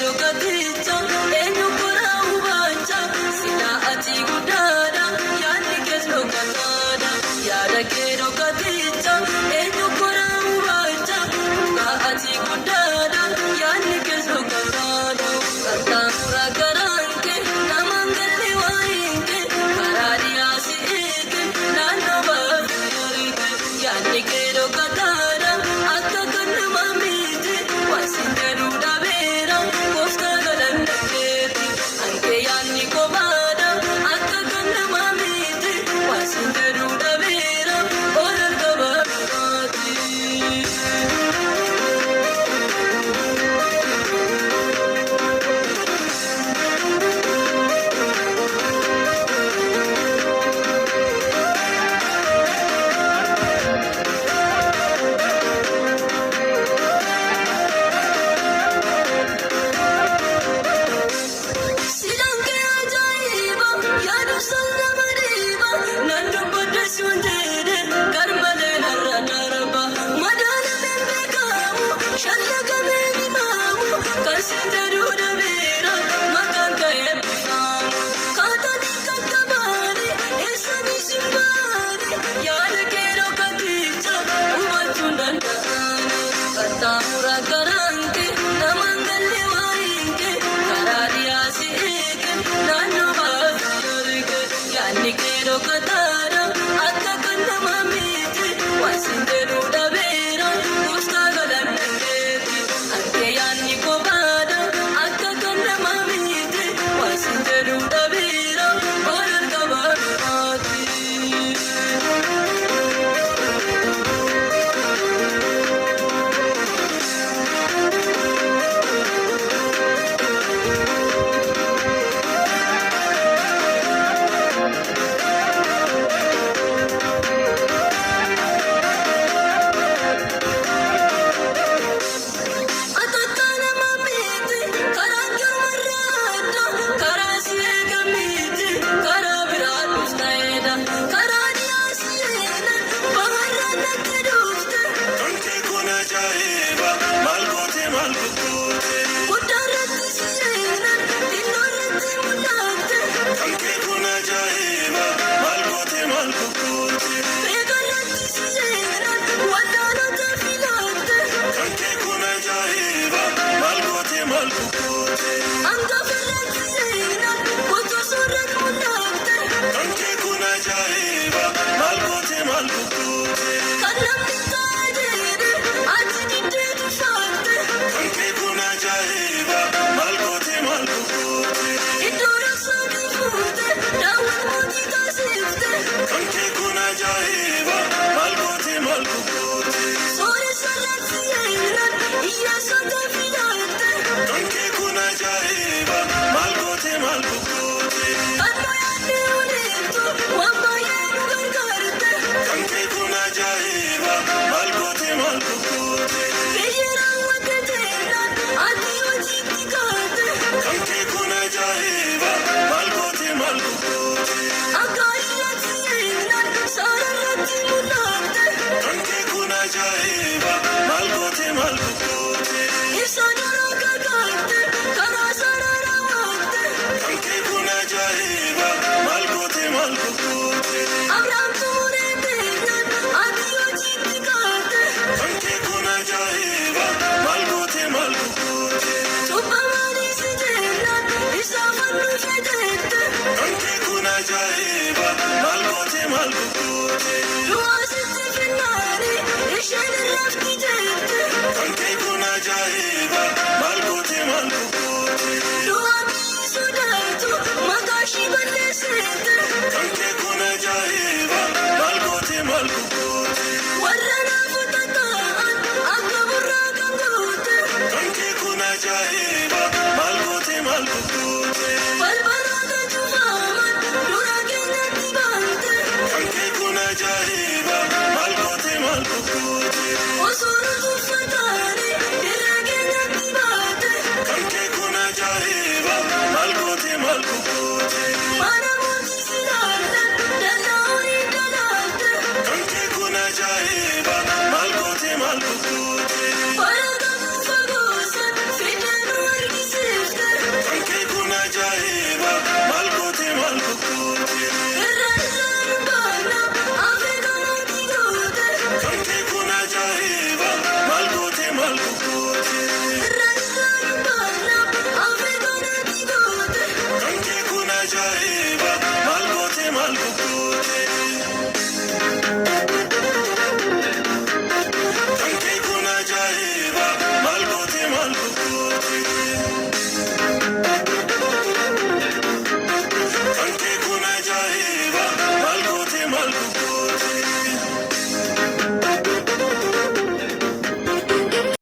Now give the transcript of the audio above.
Dhokaticha eenyu karaa hubacha silaa ati guddaadha yaadni kees dhokataadha. Yaada kee dhokaticha eenyu karaa hubacha dhugaa ati guddaadha yaadni kees dhokataadha. Qaxxaamura karaan kee namaan galle waa'een kee karaa dhiyaa si eege naannoo baafii erge. Yaadni kee dhokataadha akka kan namaa miti waan siin jedhu dhabeera gooftaa galanna keeti. Ankee yaadni kophaadha akka kan namaa miti waan siin jedhu dhabeera ol argama biraati. Silaan kee ajaa'iba yaadu nama dhiiba nan dubbadde sun jedhe garmalee narra darba madaalameen beekamu shallagameen himaamu kan siin jedhu dhabeera maqaan kee eebbifamu kaatanii qaqqabaani eessanii simbaani yaada kee dhokaticha hubachuun danda'ani qaxxaamura karaan kee namaan galle waa'een kee karaa dhiyaa si eege naannoo baafii erge. Yaadni kee dhokataadha akka kan namaa miti waan siin jedhu dhabeera gooftaa galanna keeti. Ankee yaadni kophaadha akka kan namaa miti waan siin jedhu dhabeera ol argama biraati. Atakka nama miti karaa gamarraadha karaa si eega miti karaa biraa dhufteedha karaa dhiyaa si eegna baharraa natti dhufte. Kan kee kun ajaa'iba maal goote maal gugguute. Guddaarratti si eegna xinnoorratti mul'atte. Kan kee kun ajaa'iba maal goote maal gugguute. Beekarratti si eegna wallaalota filatte. Kan kee kun ajaa'iba maal goote maal gugguute. Hangafarratti si eegna qotosoorratti mul'atte. Kan kee kun ajaa'iba maal goote maal gugguute. Kan namni taa'ee jedhe ati diddee tuffatte. Kan kee kun ajaa'iba maal goote maal gugguute. Iddoo raabsaa fuute daawwan mootii taasifte. Kan kee kun ajaa'iba maal goote maal gugguute. Sooressa irratti eegnan hiyyeessota filatte. Kan kee kun ajaa'iba maal goote maal gugguute. Kan nu yaadne oliittu waan baay'ee nu gargaarte. Kan kee kun ajaa'iba maal goote maal gugguute. Biyyi raawwatte jennaan ati hojiitti kaate. Kan kee kun ajaa'iba maal goote maal gugguute. Akka irratti eegnan saara irratti mul'atte. Kan kee kun ajaa'iba maal goote maal gugguute. Ibsa dura kakaatte karaa saara raawwatte. Kan kee kun ajaa'iba maal goote maal gugguute. Abiraam xumuree deemnaan ati hojiitti kaate. Kan kee kun ajaa'iba maal goote maal gugguute. Cubbamaanis jennaan isa fannoo fedhette. Kan kee kun ajaa'iba maal goote maal gugguute. Du'aa sitti finnaani isheen irratti jette. Kan kee kun ajaa'iba maal goote maal gugguute. Du'aa biyyi sodaatu maqaa ishii balleessite. Kan kee kun ajaa'iba maal goote maal gugguute. Warra naafota ta'an akka burraa kan goote. Kan kee kun ajaa'iba maal goote maal gugguute. Balbaloota cufaman dura keenyatti baante. Kan kee kun ajaa'iba maal goote maal gugguute. Osoo nu tuffataani dirra keenyatti baate. Kan kee kun ajaa'iba maal goote maal gugguute.